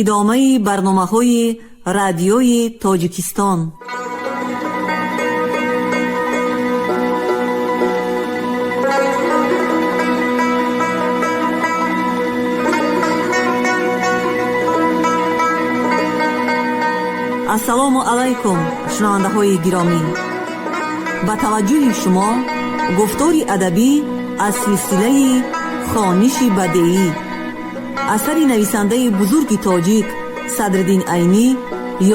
Идомаи барномаҳои Радиои Тоҷикистон. Ассалому алайкум, шунавандаҳои гиромӣ! Ба таваҷҷӯҳи шумо гуфтори адабӣ аз силсилаи «Хониши бадеӣ», асари нависандаи бузурги тоҷик Садриддин Айнӣ,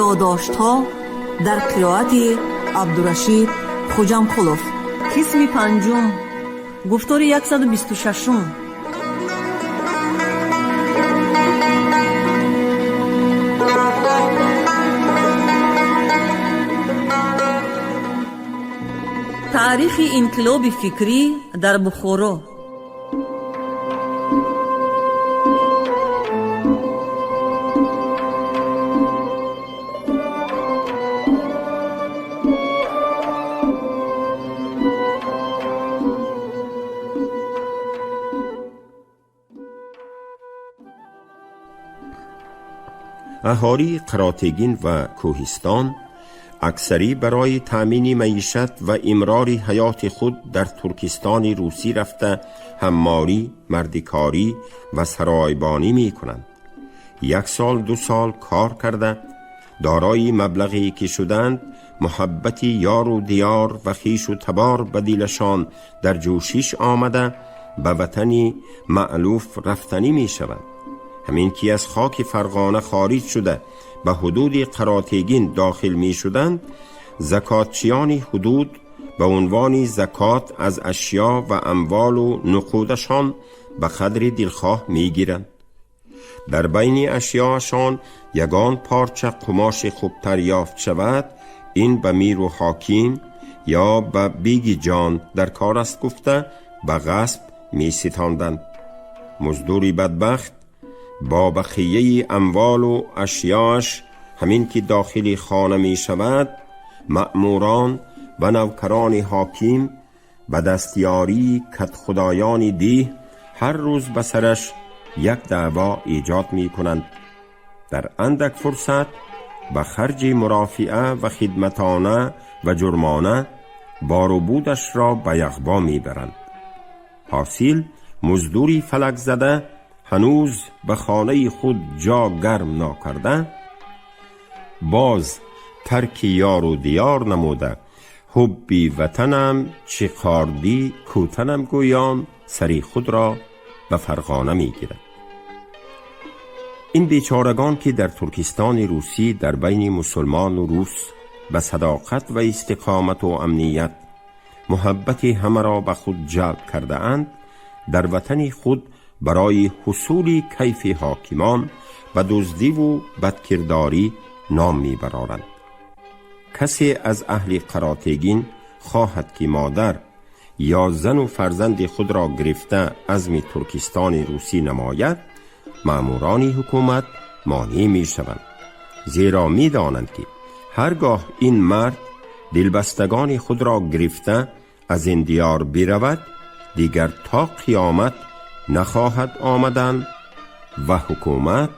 «Ёдоштҳо» дар қироати Абдурашид Хуҷамқулов, қисми панҷум, гуфтори 126-ум. Таърихи инқилоби фикрӣ дар Бухоро. Аҳолии Қаротегин ва кӯҳистон аксарӣ барои таъмини маишат ва имрори ҳаёти худ дар Туркистони русӣ рафта, ҳамморӣ, мардикорӣ ва саройбонӣ мекунанд. Як сол, ду сол кор карда, дорои маблағе ки шуданд, муҳаббати ёру диёр ва хишу табор ба дилашон дар ҷӯшиш омада, ба ватани маълуф рафтанӣ мешаванд. Ҳамин ки аз хоки Фарғона хориҷ шуда, ба ҳудуди Қаротегин дохил мешуданд, закотчиёни ҳудуд ба унвони закот аз ашё ва амволу нуқудашон ба қадри дилхоҳ мегиранд. Дар байни ашёашон ягон порча қумоши хубтар ёфт шавад, ин ба миру ҳоким ё ба беги ҷон дар кор аст гуфта, ба ғасб меситонданд. Муздури бадбахт бо бақияи амволу ашёаш ҳамин ки дохили хона мешавад, маъмурон ва навкарони ҳоким ба дастёрии кадхудоёни деҳ ҳар рӯз ба сараш як даъво эҷод мекунанд. Дар андак фурсат ба харҷи мурофиа ва хидматона ва ҷурмона борубудашро ба яғбо мебаранд. Ҳосил, муздури фалакзада ҳанӯз ба хонаи худ ҷо гарм нокарда, боз тарки ёру диёр намуда, ҳубби ватанам чӣ қордӣ кӯтанам гӯён, сари худро ба Фарғона мегирад. Ин бечорагон, ки дар Туркистони русӣ дар байни мусулмону рус ба садоқат ва истиқомату амният муҳаббати ҳамаро ба худ ҷалб кардаанд, дар ватани худ барои ҳусули кайфи ҳокимон ба дуздиву бадкирдорӣ ном мебароранд. Касе аз аҳли Қаротегин хоҳад, ки модар ё зану фарзанди худро гирифта азми Туркистони русӣ намояд, маъмурони ҳукумат монеъ мешаванд, зеро медонанд, ки ҳар гоҳ ин мард дилбастагони худро гирифта аз ин диёр биравад, дигар то қиёмат нахоҳад омадан ва ҳукумат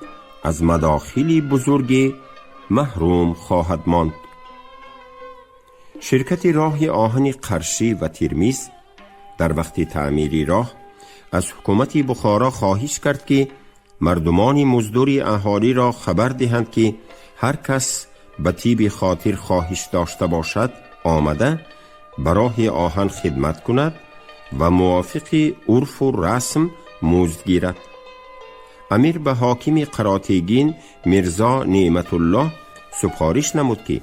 аз мадохили бузурге маҳрум хоҳад монд. Ширкати роҳи оҳани Қаршӣ ва Тирмиз дар вақти таъмири роҳ аз ҳукумати Бухоро хоҳиш кард, ки мардумони муздури аҳолиро хабар диҳанд, ки ҳар кас ба тиби хотир хоҳиш дошта бошад, омада ба роҳи оҳан хидмат кунад ва мувофиқи урфу расм музд гирад. Амир ба ҳокими Қаротегин Мирзо Неъматуллоҳ супориш намуд, ки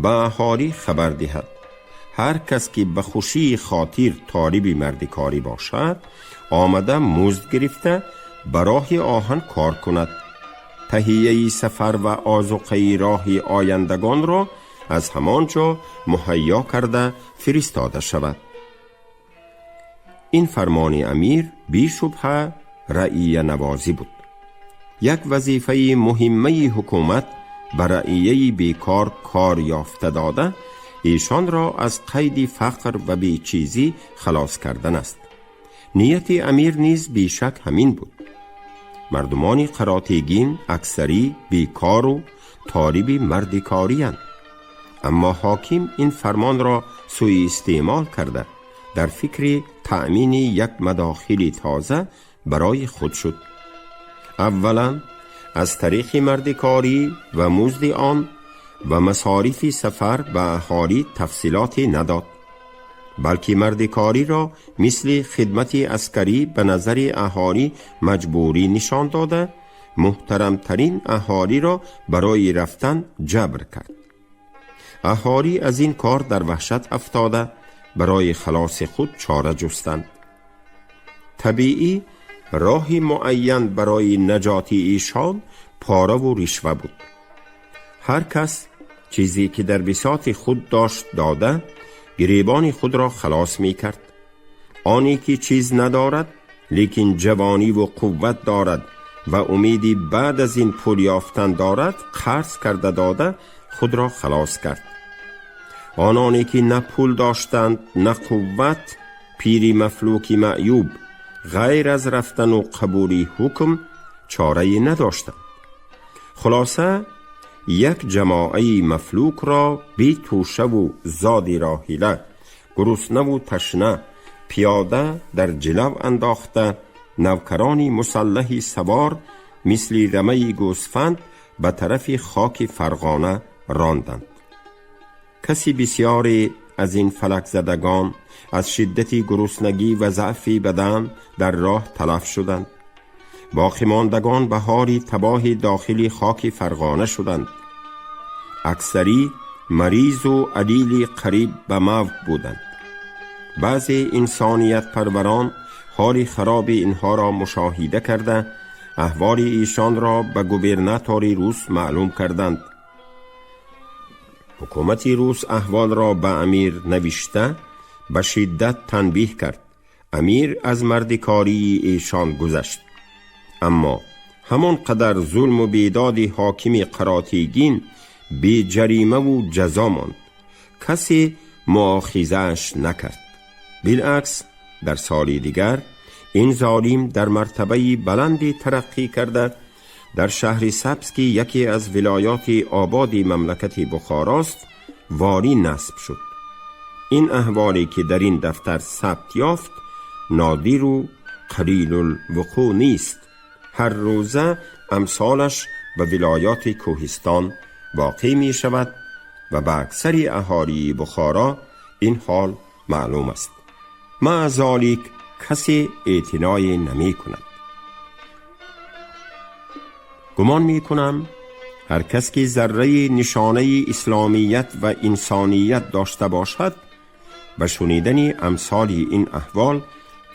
ба аҳолӣ хабар диҳад, ҳар кас ки ба хушии хотир толиби мардикорӣ бошад, омада музд гирифта ба роҳи оҳан кор кунад. Таҳияи сафар ва озуқаи роҳи ояндагонро аз ҳамон ҷо муҳайё карда фиристода шавад. Ин фармони амир бешубҳа раиянавозӣ буд. Як вазифаи муҳиммаи ҳукумат ба раияи бекор кор ёфта дода, эшонро аз қайди фақр ва бечизӣ халос кардан аст. Нияти амир низ бешак ҳамин буд. Мардумони Қаротегин аксарӣ бекору толиби мардикорианд. Аммо ҳоким ин фармонро суистеъмол карда, дар фикри таъмини як мадохили тоза барои худ шуд. Аввалан, аз тариқи мардикорӣ ва музди он ва масорифи сафар ба аҳолӣ тафсилоте надод, балки мардикориро мисли хидмати аскарӣ ба назари аҳолӣ маҷбурӣ нишон дода, муҳтарамтарин аҳолиро барои рафтан ҷабр кард. Аҳолӣ аз ин кор дар ваҳшат афтода, барои халоси худ чора ҷустанд. Табиӣ, роҳи муайян барои наҷоти эшон пораву ришва буд. Ҳар кас чизе ки дар бисоти худ дошт дода, гиребони худро халос мекард. Оне ки чиз надорад, лекин ҷавониву қувват дорад ва умеди баъд аз ин пул ёфтан дорад, қарз карда дода худро халос кард. Ононе ки на пул доштанд, на қувват, пири мафлуки маъюб, ғайр аз рафтану қабули ҳукм чорае надоштанд. Хулоса, як ҷамоаи мафлукро бетӯшаву зоди роҳила, гуруснаву ташна, пиёда дар ҷилав андохта, навкарони мусаллаҳи савор мисли рамаи гӯсфанд ба тарафи хоки Фарғона ронданд. Каси бисёре аз ин фалакзадагон аз шиддати гуруснагӣ ва заъфи бадан дар роҳ талаф шуданд. Боқимондагон ба ҳоли табоҳи дохили хоки Фарғона шуданд. Аксарӣ маризу алили қариб ба мавт буданд. Баъзе инсониятпарварон ҳоли хароби инҳоро мушоҳида карда, аҳволи эшонро ба губернатори рус маълум карданд. Ҳукумати рус аҳволро ба амир навишта, ба шиддат танбиҳ кард. Амир аз мардикории эшон гузашт, аммо ҳамон қадар зулму бедоди ҳокими Қаротегин беҷаримаву ҷазо монд. Касе муохизааш накард. Билакс, дар соли дигар ин золим дар мартабаи баланде тараққӣ карда, дар шаҳри Сабз, ки яке аз вилоёти ободи мамлакати Бухорост, волӣ насб шуд. Ин аҳволе ки дар ин дафтар сабт ёфт, нодиру қалилулвуқӯъ нест. Ҳар рӯза амсолаш ба вилоёти кӯҳистон воқеъ мешавад ва ба аксари аҳолии Бухоро ин ҳол маълум аст. Маъ золик, касе эътиное намекунад. Гумон мекунам, ҳар кас ки зарраи нишонаи исломият ва инсоният дошта бошад, ба шунидани амсоли ин аҳвол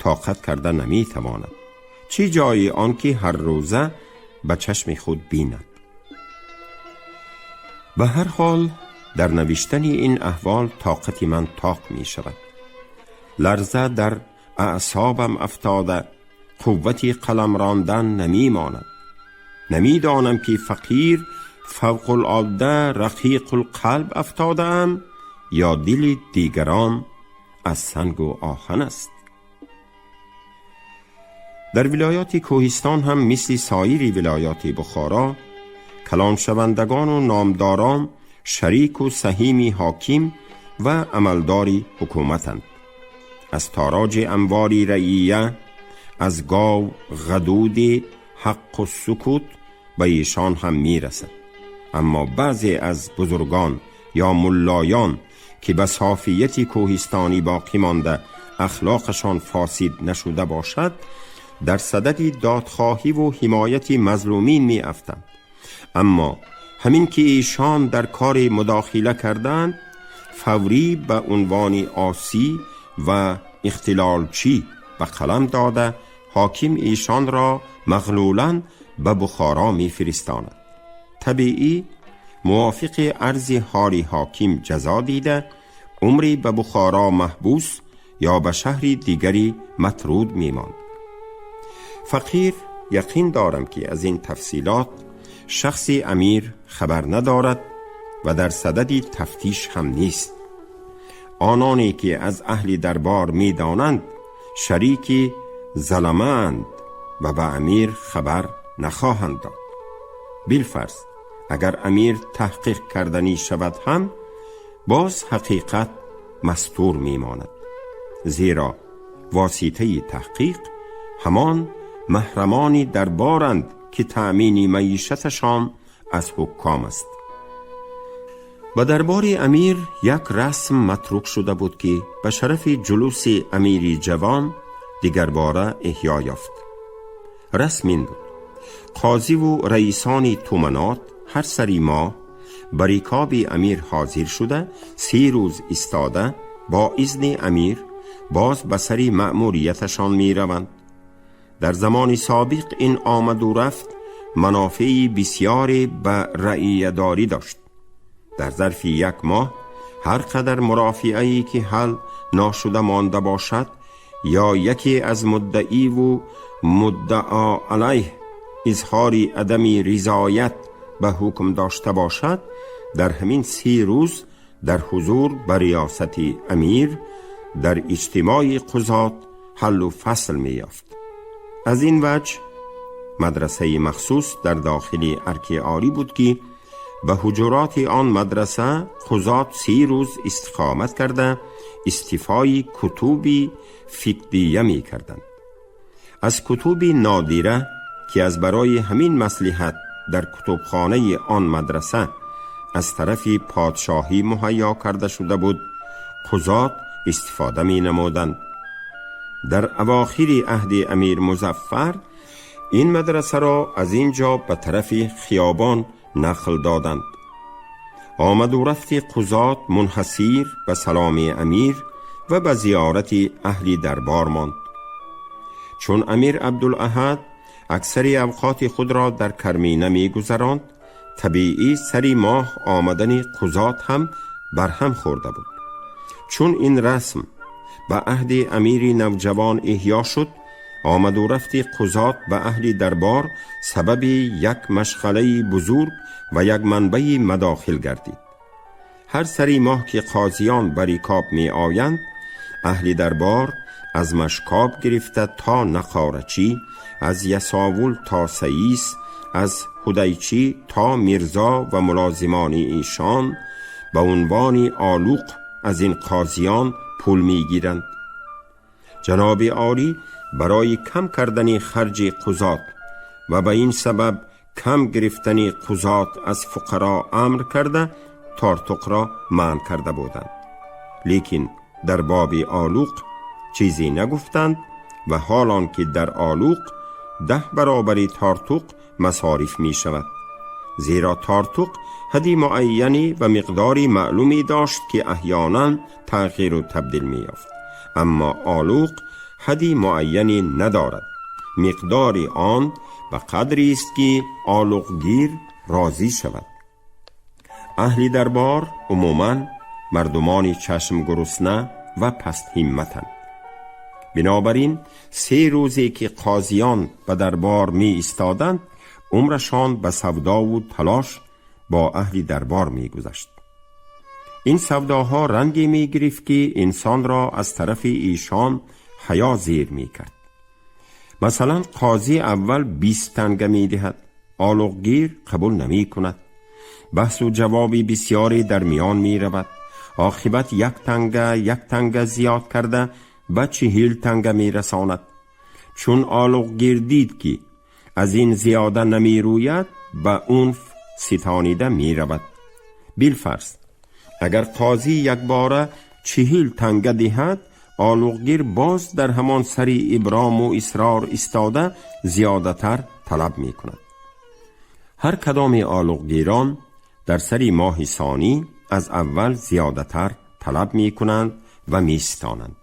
тоқат карда наметавонад, чӣ ҷои он ки ҳар рӯза ба чашми худ бинад. Ба ҳар ҳол, дар навиштани ин аҳвол тоқати ман тоқ мешавад. Ларза дар аъсобам афтода, қуввати қалам рондан намемонад. Намедонам ки фақир фавқулодда рақиқулқалб афтодаам ё дили дигарон аз сангу оҳан аст. Дар вилоёти кӯҳистон ҳам мисли соири вилоёти Бухоро калоншавандагону номдорон шарику саҳими ҳоким ва амалдори ҳукуматанд. Аз тороҷи амволи раия, аз гов ғадуди ҳаққу сукут ба эшон ҳам мерасад. Аммо баъзе аз бузургон ё муллоён, ки ба софияти кӯҳистонӣ боқӣ монда, ахлоқашон фосид нашуда бошад, дар садади додхоҳиву ҳимояти мазлумин меафтанд. Аммо ҳамин ки эшон дар кори мудохила карданд, фаврӣ ба унвони осӣ ва ихтилолчӣ ба қалам дода, ҳоким эшонро мағлулан ба Бухоро мефиристонад. Табиӣ, мувофиқи арзи ҳоли ҳоким ҷазо дида, умре ба Бухоро маҳбус ё ба шаҳри дигари матруд мемонд. Фақир яқин дорам, ки аз ин тафсилот шахси амир хабар надорад ва дар садади тафтиш ҳам нест. Ононе ки аз аҳли дарбор медонанд, шарики заламаанд ва ба амир хабар نخواهند داد. بالفرض اگر امیر تحقیق کردنی شود هم باز حقیقت مستور میماند، زیرا واسطه تحقیق همان محرمانی دربارند که تأمین معیشتشان از حکام است. به دربار امیر یک رسم متروک شده بود که به شرف جلوس امیری جوان دیگر باره احیا یافت. رسم این بود: قاضی و رئیسان تومنات هر سری ماه به رکاب امیر حاضر شده 3 روز ایستاده با اذن امیر باز به سری مأموریتشان می روند. در زمان سابق این آمد و رفت منافع بسیاری به رعیه داری داشت. در ظرف 1 ماه هر قدر مرافعه‌ای که حل ناشده مانده باشد یا یکی از مدعی و مدعا علیه اظهار عدم رضایت به حکم داشته باشد، در همین 3 روز در حضور به ریاست امیر در اجتماع قضات حل و فصل می یافت. از این وجه مدرسه مخصوص در داخل ارک عالی بود که به حجرات آن مدرسه قضات 3 روز استقامت کرده استفای کتب فقهیه می کردند. از کتب نادره که از برای همین مصلحت در کتبخانه آن مدرسه از طرف پادشاهی مهیا کرده شده بود، قضات استفاده می نمودند. در اواخر عهد امیر مظفر این مدرسه را از اینجا به طرف خیابان نقل دادند. آمد و رفت قضات منحصر به سلام امیر و به زیارت اهل دربار ماند. چون امیر عبدالاحد اکثر اوقات خود را در کرمینه می گذراند، طبیعی سری ماه آمدن قضات هم برهم خورده بود. چون این رسم به عهد امیر نوجوان احیا شد، آمد و رفت قضات به اهل دربار سبب یک مشغله بزرگ و یک منبع مداخل گردید. هر سری ماه که قاضیان بر رکاب می آیند، اهل دربار از مشکاب گرفته تا نقارچی، از یساول تا سیس، از هدیچی تا میرزا و ملازمان ایشان به عنوان آلوق از این قاضیان پول میگیرند. جناب عالی برای کم کردن خرج قضات و به این سبب کم گرفتن قضات از فقرا امر کرده تارتق را منع کرده بودند، لیکن در باب آلوق چیزی نگفتند و حالان که در آلوق 10 برابر تارتق مصارف می شود، زیرا تارتق حدی معینی و مقداری معلومی داشت که احیانا تغییر و تبدیل می یافت، اما آلوق حدی معینی ندارد. مقدار آن به قدری است که آلوقگیر راضی شود. اهل دربار عموماً مردمان چشم گرسنه و پست همتند. بنابراین 3 روزی که قاضیان به دربار می ایستادند، عمرشان به سودا و تلاش با اهل دربار می گذشت. این سوداها رنگی می گرفت که انسان را از طرف ایشان حیا زیر می کرد. مثلا قاضی اول 20 تنگه می دهد، آلوقگیر قبول نمی کند. بحث و جوابی بسیاری در میان می رود. عاقبت 1 تنگه 1 تنگه زیاد کرده به 40 تنگه می رساند. چون آلوقگیر دید که از این زیاده نمی روید، به عنف ستانیده می رود. بالفرض اگر قاضی یک باره 40 تنگه دهد، آلوقگیر باز در همان سری ابرام و اصرار ایستاده زیاده تر طلب می کند. هر کدام آلوقگیران در سری ماه ثانی از اول زیاده تر طلب می کنند و می ستانند.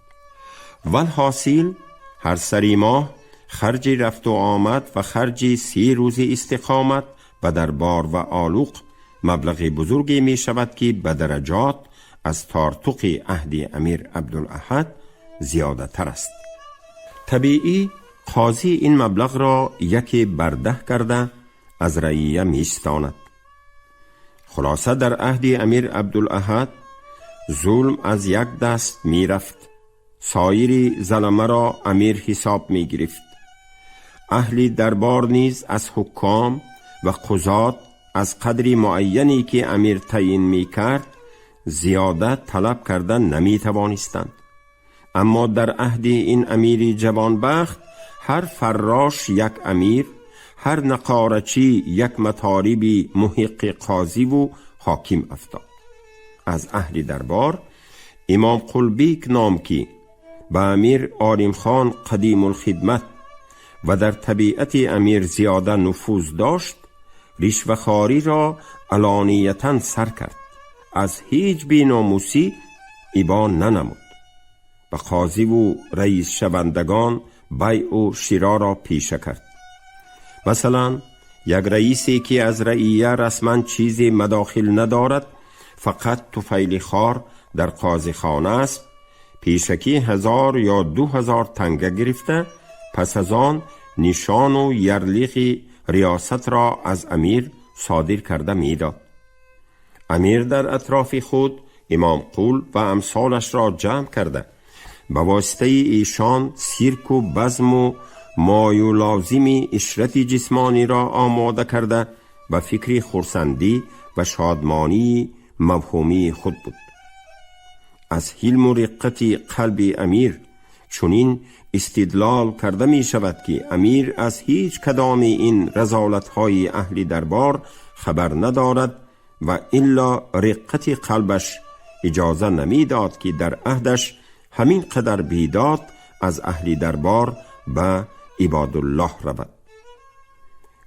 والحاصل هر سری ماه خرج رفت و آمد و خرج 3 روز استقامت و دربار و آلوق مبلغ بزرگی می شود که به درجات از تارتق عهد امیر عبدالاحد زیاده تر است. طبیعی قاضی این مبلغ را 1/10 کرده از رعیه می ستاند. خلاصه در عهد امیر عبدالاحد ظلم از یک دست می رفت، سایر ظلمه را امیر حساب می گرفت. Аҳли дарбор низ аз ҳуком ва қузот аз қадри муайяне ки амир таъйин мекард, зиёда талаб карда наметавонистанд. Аммо дар аҳди ин амири ҷавонбахт ҳар фаррош як амир, ҳар нақорачӣ як маториби муҳиққи қозиву ҳоким афтод. Аз аҳли дарбор Имом Қулбек ном, ки ба амир Олимхон қадимулхидмат ва дар табиати амир зиёда нуфуз дошт, ришвахориро алониятан сар кард, аз ҳеҷ беномусӣ ибо нанамуд, ба қозиву раисшавандагон байъу широро пеша кард. Масалан, як раисе ки аз раия расман чизе мадохил надорад, фақат туфайли хор дар қозихона аст, пешакӣ 1000 ё 2000 танга гирифта, пас аз он нишону ярлиқи риёсатро аз амир содир карда медод. Амир дар атрофи худ Имомқул ва амсолашро ҷамъ карда, ба воситаи эшон сирку базму мою лозими ишрати ҷисмониро омода карда, ба фикри хурсандӣ ва шодмонии мавҳумии худ буд. Аз ҳилму риққати қалби амир чунин истидлол карда мешавад, ки амир аз ҳеҷ кадоми ин разолатҳои аҳли дарбор хабар надорад ва илло риққати қалбаш иҷоза намедод, ки дар аҳдаш ҳамин қадар бедод аз аҳли дарбор ба ибодуллоҳ равад.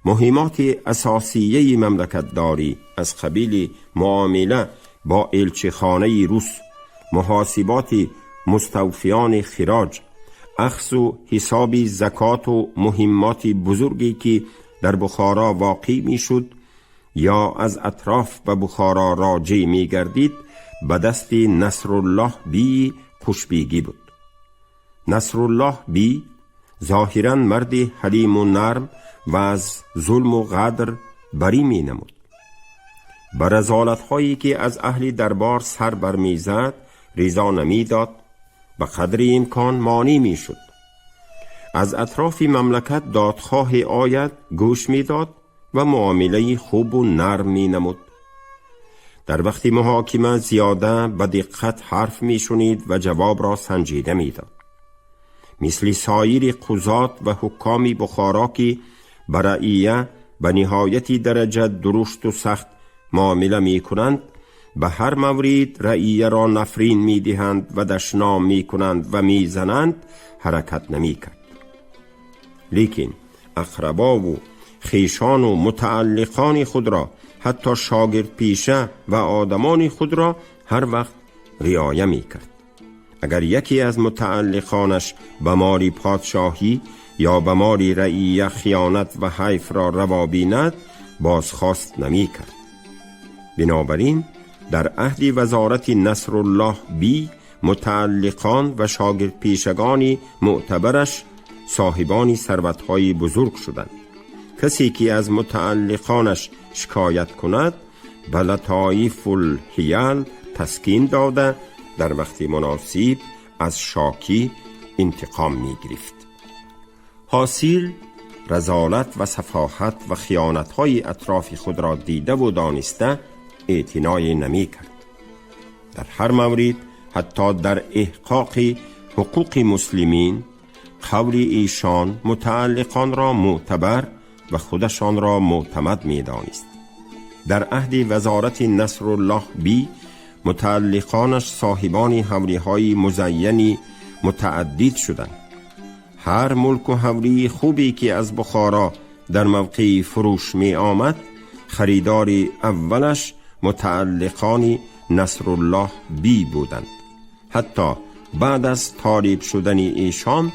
Муҳимоти асосияи мамлакатдорӣ аз қабили муомила бо элчихонаи рус, муҳосиботи муставфиёни хироҷ, ахзу ҳисоби закоту муҳиммоти бузурге, ки дар Бухоро воқеъ мешуд ё аз атроф ба Бухоро роҷеъ мегардид, ба дасти Насруллоҳ бии Қушбегӣ буд. Насруллоҳ би зоҳиран марди ҳалиму нарм ва аз зулму ғадр барӣ менамуд. Ба разолатҳое, ки аз аҳли дарбор сар бармезад, ризо намедод, ба қадри имкон монеъ мешуд. Аз атрофи мамлакат додхоҳе ояд, гӯш медод ва муомилаи хубу нарм менамуд. Дар вақти муҳокима зиёда ба диққат ҳарф мешунид ва ҷавобро санҷида медод. Мисли соири қузот ва ҳукоми Бухоро, ки ба раия ба ниҳояти дараҷа дурушту сахт муомила мекунанд, ба ҳар маврид раияро нафрин медиҳанд ва дашном мекунанд ва мезананд, ҳаракат намекард. Лекин ақрабову хешону мутааллиқони худро, ҳатто шогирдпеша ва одамони худро ҳар вақт риоя мекард. Агар яке аз мутааллиқонаш ба моли подшоҳӣ ё ба моли раия хиёнат ва ҳайфро раво бинад, бозхост намекард. Бинобар ин дар аҳди вазорати Насруллоҳ би мутааллиқон ва шогирдпешагони мӯътабараш соҳибони сарватҳои бузург шуданд. Касе ки аз мутааллиқонаш шикоят кунад, ба латоифулҳиял таскин дода, дар вақти муносиб аз шокӣ интиқом мегирифт. Ҳосил, разолат ва сафоҳат ва хиёнатҳои атрофи худро дидаву дониста эътиное намекард. Дар ҳар маврид, ҳатто дар эҳқоқи ҳуқуқи муслимин, қавли эшон мутааллиқонро мӯътабар ва худашонро мӯътамад медонист. Дар аҳди вазорати Насруллоҳ би мутааллиқонаш соҳибони ҳавлиҳои музайяни мутааддид шуданд. Ҳар мулку ҳавлии хубе, ки аз Бухоро дар мавқеи фурӯш меомад, харидори аввалаш мутааллиқони Насруллоҳ би буданд. Ҳатто баъд аз толиб шудани эшон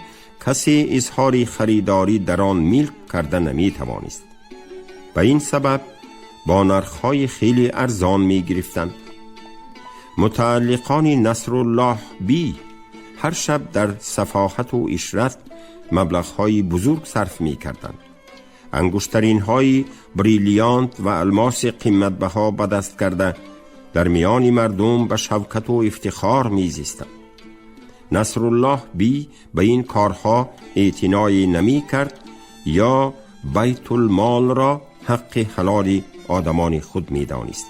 касе изҳори харидорӣ дар он милк карда наметавонист. Ба ин сабаб бо нархҳои хеле арзон мегирифтанд. Мутааллиқони Насруллоҳ би ҳар шаб дар сафоҳату ишрат маблағҳои бузург сарф мекарданд. Ангуштаринҳои бриллиант ва алмоси қиматбаҳо ба даст карда, дар миёни мардум ба шавкату ифтихор мезистанд. Насруллоҳ би ба ин корҳо эътиное намекард. یا بیت المال را حق حلال آدمان خود می دانست.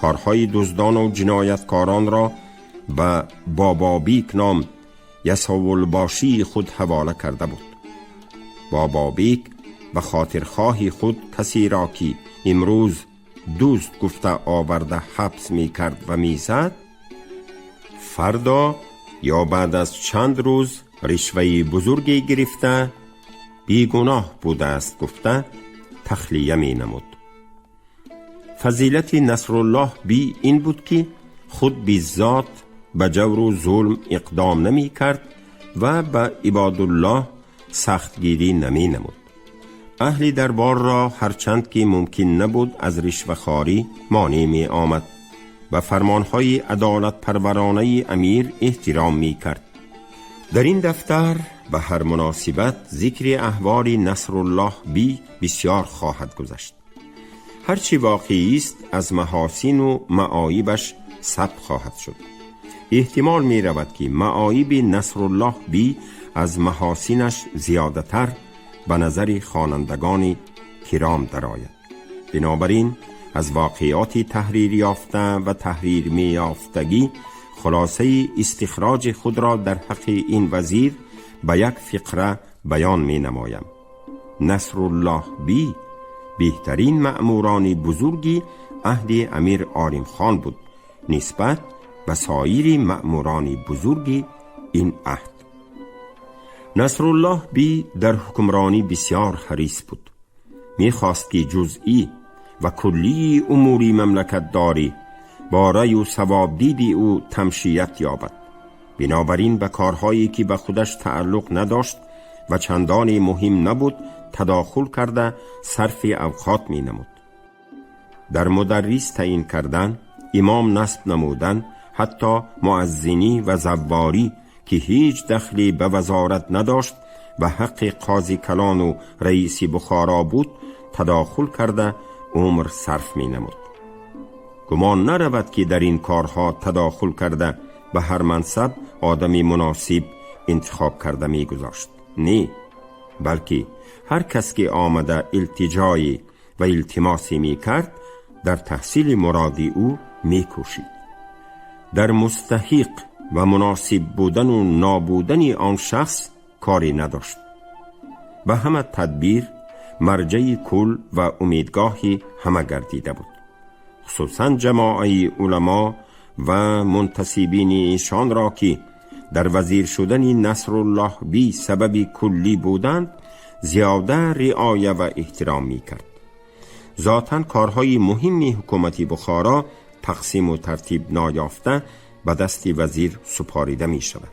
کارهای دزدان و جنایتکاران را به بابابیک نام یساول خود حواله کرده بود. بابابیک به خاطرخواهی خود کسی را که امروز دوست گفته آورده حبس می کرد و می زد، فردا یا بعد از چند روز رشوه بزرگی گرفته بیگناه بوده است گفته تخلیه می نمود. فضیلت نصرالله بی این بود که خود بالذات به جور و ظلم اقدام نمی کرد و به عبادالله سختگیری نمی نمود. اهل دربار را هرچند که ممکن نبود از رشوه‌خواری مانع می آمد و فرمانهای عدالت پرورانه امیر احترام می کرد. در این دفتر به هر مناسبت ذکر احوال نصرالله بی بسیار خواهد گذشت. هرچی واقعی است از محاسن و معایبش ثبت خواهد شد. احتمال می رود که معایب نصرالله بی از محاسنش زیادتر به نظر خوانندگان کرام درآید. بنابراین از واقعات تحریر یافته و تحریر می یافتگی خلاصه استخراج خود را در حق این وزیر به یک فقره بیان می نمایم. نصرالله بی بهترین مأموران بزرگی عهد امیر عارم خان بود نسبت به سایر مأموران بزرگی این عهد. نصرالله بی در حکمرانی بسیار حریص بود. میخواست که جزئی و کلی اموری مملکت داری با رأی و صواب دیدی او تمشیت یابد. بنابراین به کارهایی که به خودش تعلق نداشت و چندانی مهم نبود تداخل کرده صرف اوقات می نمود. در مدرس تعیین کردن، امام نصب نمودن، حتی مؤذنی و زواری که هیچ دخلی به وزارت نداشت و حق قاضی کلان و رئیس بخارا بود تداخل کرده عمر صرف می نمود. گمان نرود که در این کارها تداخل کرده به هر منصب آدمی مناسب انتخاب کرده می گذاشت. نه، بلکه هر کس که آمده التجای و التماسی می کرد در تحصیل مرادی او می کوشید. در مستحق و مناسب بودن و نابودن آن شخص کاری نداشت. به همه تدبیر مرجع کل و امیدگاهی همه گردیده بود. خصوصا جماعه علما و منتسبین ایشان را که در وزیر شدن نصرالله بی سبب کلی بودند زیاده رعایه و احترام می کرد. ذاتاً کارهای مهمی حکومتی بخارا تقسیم و ترتیب نایافته به دست وزیر سپاریده می شود.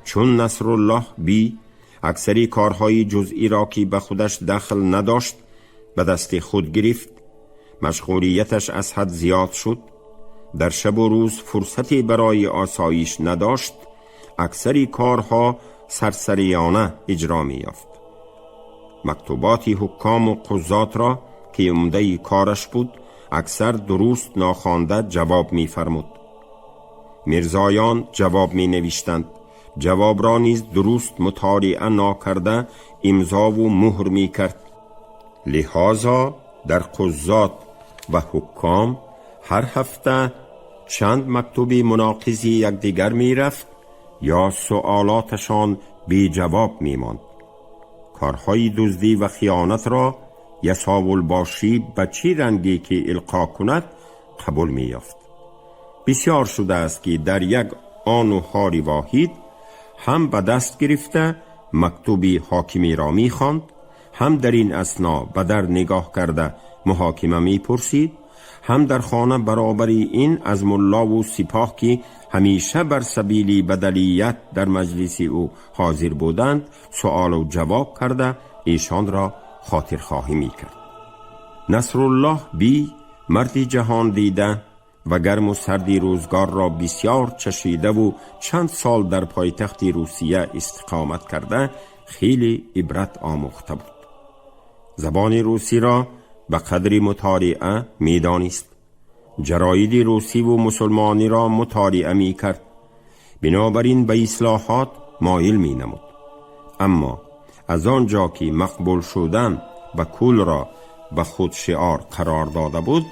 چون نصرالله بی اکثری کارهای جزئی را که به خودش دخل نداشت به دست خود گرفت، مشغولیتش از حد زیاد شد، در شب و روز فرصتی برای آسایش نداشت، اکثری کارها سرسریانه اجرا می یافت. مکتوبات حکام و قضات را که عمده کارش بود اکثر درست ناخوانده جواب می فرمود. میرزایان جواب می نوشتند، جواب را نیز درست مطالعه ناکرده امضا و مهر می کرد. لذا در قضات و حکام هر هفته چند مکتوب مناقض یکدیگر می رفت یا سؤالاتشان بی جواب می ماند. کارهای دزدی و خیانت را یساول باشی به چی رنگی که القا کند قبول می یافت. بسیار شده است که در یک آن و حال واحد هم به دست گرفته مکتوبی حاکمی را می خواند، هم در این اثنا به در نگاه کرده محاکمه می پرسید، هم در خانه برابر این از ملا و سپاه که همیشه بر سبیل بدلیت در مجلس او حاضر بودند سؤال و جواب کرده ایشان را خاطرخواهی می کرد. نصرالله بی مردی جهان دیده و گرم و سردی روزگار را بسیار چشیده و چند سال در پایتخت روسیه استقامت کرده خیلی عبرت آموخته بود. زبان روسی را به قدر مطالعه می دانست. جراید روسی و مسلمانی را مطالعه می کرد. بنابراین به اصلاحات مایل می نمود. اما از آنجا که مقبول شدن به کل را به خود شعار قرار داده بود،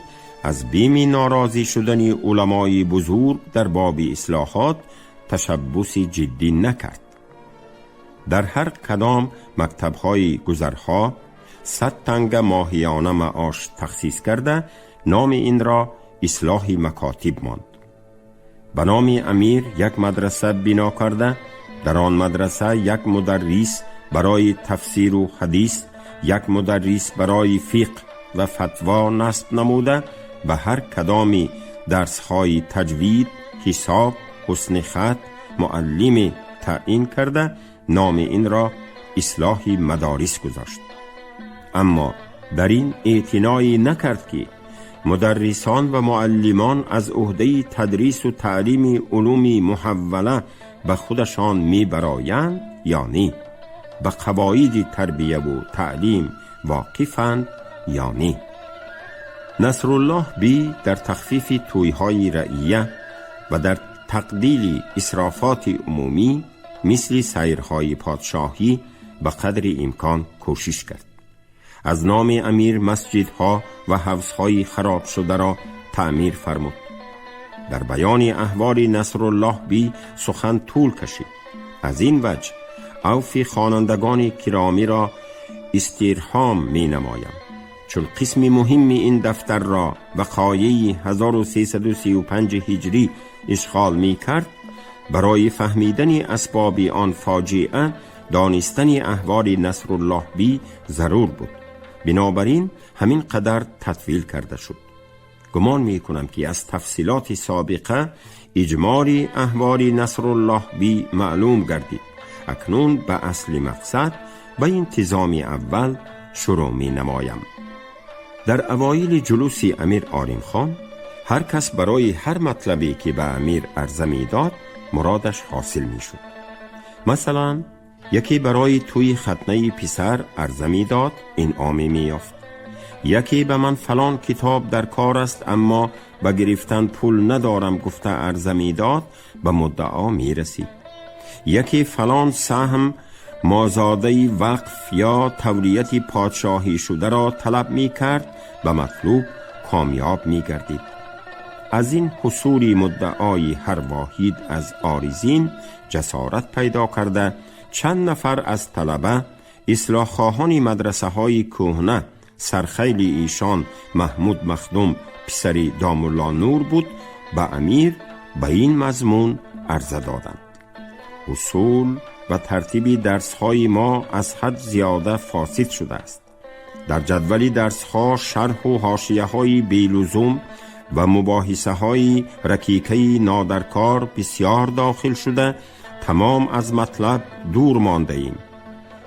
از بیم ناراضی شدن علمای بزرگ در باب اصلاحات تشبث جدی نکرد. در هر کدام مکتبهای گذرها 100 تنگه ماهیانه معاش تخصیص کرده، نام این را اصلاح مکاتب ماند. به نام امیر یک مدرسه بنا کرده، در آن مدرسه یک مدرس برای تفسیر و حدیث، یک مدرس برای فقه و فتوا نصب نموده، به هر کدامی درسهای تجوید، حساب، حسن خط معلم تعیین کرده، نام این را اصلاح مدارس گذاشت. اما در این اعتنایی نکرد که مدرسان و معلمان از عهده تدریس و تعلیم علوم محوله به خودشان می برایند یا نی، به قواعد تربیه و تعلیم واقفند یا نی. نصرالله بی در تخفیف تویهای رعیه و در تقلیل اسرافات عمومی مثل سیرهای پادشاهی به قدر امکان کوشش کرد. از نام امیر مسجدها و حوضهای خراب شده را تعمیر فرمود. در بیان احوال نصرالله بی سخن طول کشید. از این وجه عفو خوانندگان کرامی را استرحام می نمایم، چون قسم مهم این دفتر را وقایع 1335 هجری اشغال می کرد. برای فهمیدن اسباب آن فاجعه دانستن احوال نصرالله بی ضرور بود. بنابراین همین قدر تطویل کرده شد. گمان می کنم که از تفصیلات سابقه اجمال احوال نصرالله بی معلوم گردید. اکنون به اصل مقصد، به انتظام اول شروع می نمایم. در اوایل جلوس امیر آریم خان، هر کس برای هر مطلبی که به امیر عرضه می داد، مرادش حاصل می شد. مثلا یکی برای توی ختنه پسر عرضه می داد، انعامی می یافت. یکی به من فلان کتاب در کار است اما به گرفتن پول ندارم گفته عرضه می داد، به مدعا می رسید. یکی فلان سهم مازاده وقف یا تولیت پادشاهی شده را طلب می کرد، به مطلوب کامیاب می گردید. از این حصول مدعای هر واحد از عارضین جسارت پیدا کرده، چند نفر از طلبه اصلاح خواهان مدرسه های کهنه، سرخیل ایشان محمود مخدوم پسر داملا نور بود، به امیر به این مضمون عرضه دادند: اصول و ترتیب درسهای ما از حد زیاده فاسد شده است. در جدول درسها شرح و حاشیه های بی‌لزوم و مباحثه های رکیکه نادرکار بسیار داخل شده، تمام از مطلب دور مانده ایم.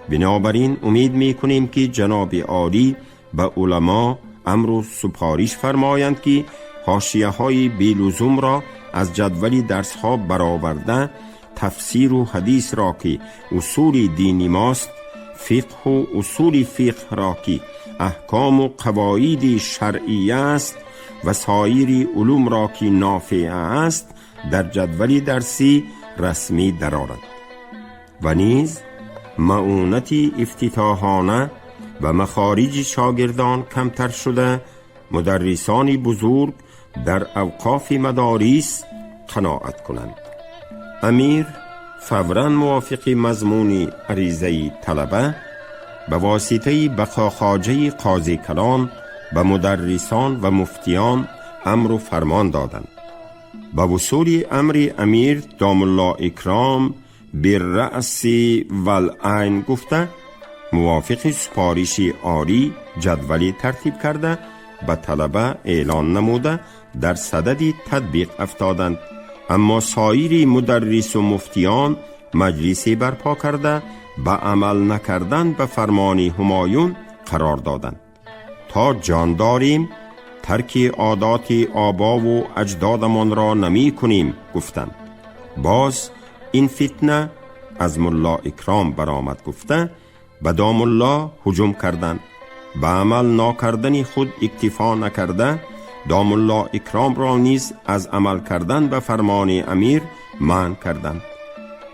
بنابراین امید می کنیم که جناب عالی به علما امر و سپارش فرمایند که حاشیه های بی‌لزوم را از جدول درسها برآورده، تفسیر و حدیث را که اصول دینی ماست، فقه و اصول فقه را که احکام و قواعد شرعیه است و سایر علوم را که نافعه است، در جدول درسی رسمی درآرد و نیز معونت افتتاحانه و مخارج شاگردان کمتر شده، مدرسان بزرگ در اوقاف مدارس قناعت کنند. امیر فورا موافق مضمون عریضه طلبه، به واسطه بقا خواجه قاضی کلان به مدرسان و مفتیان امر و فرمان دادند. به وصول امر امیر، داملا اکرام بالرأس والعین گفته، موافق سپارش عالی جدولی ترتیب کرده، به طلبه اعلان نموده، در صدد تطبیق افتادند. اما سایر مدرس و مفتیان مجلسی برپا کرده، به عمل نکردن به فرمان همایون قرار دادند. تا جان داریم ترک عادات آبا و اجدادمان را نمی کنیم گفتند. باز این فتنه از ملا اکرام برآمد گفته، به داملا هجوم کردند. به عمل ناکردن خود اکتفا نکرده، داملا اکرام را نیز از عمل کردن به فرمان امیر منع کردند.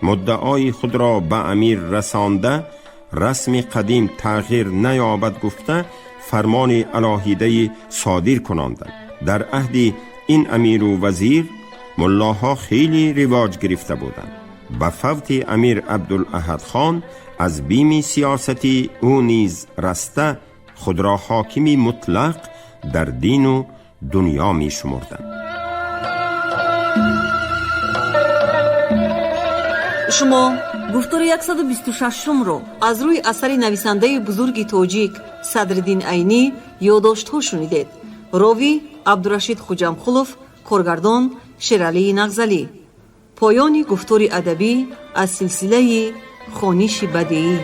مدعای خود را به امیر رسانده، расми қадим тағйир наёбад гуфта, фармони алоҳидаи содир кунонданд. Дар аҳди ин амиру вазир муллоҳо хеле ривоҷ гирифта буданд. Ба фавти Амир Абдулаҳадхон аз бими сиёсати ӯ низ раста, худро ҳокими мутлақ дар дину дунё мешумурданд. Шумо гуфтори 126-умро аз рӯи асари нависандаи бузурги тоҷик Садриддин Айнӣ «Ёдоштҳо» шунидед. Ровӣ Абдурашид Хуҷамқулов, коргардон Шералии Нағзалӣ. Поёни гуфтори адабӣ аз силсилаи хониши бадеӣ.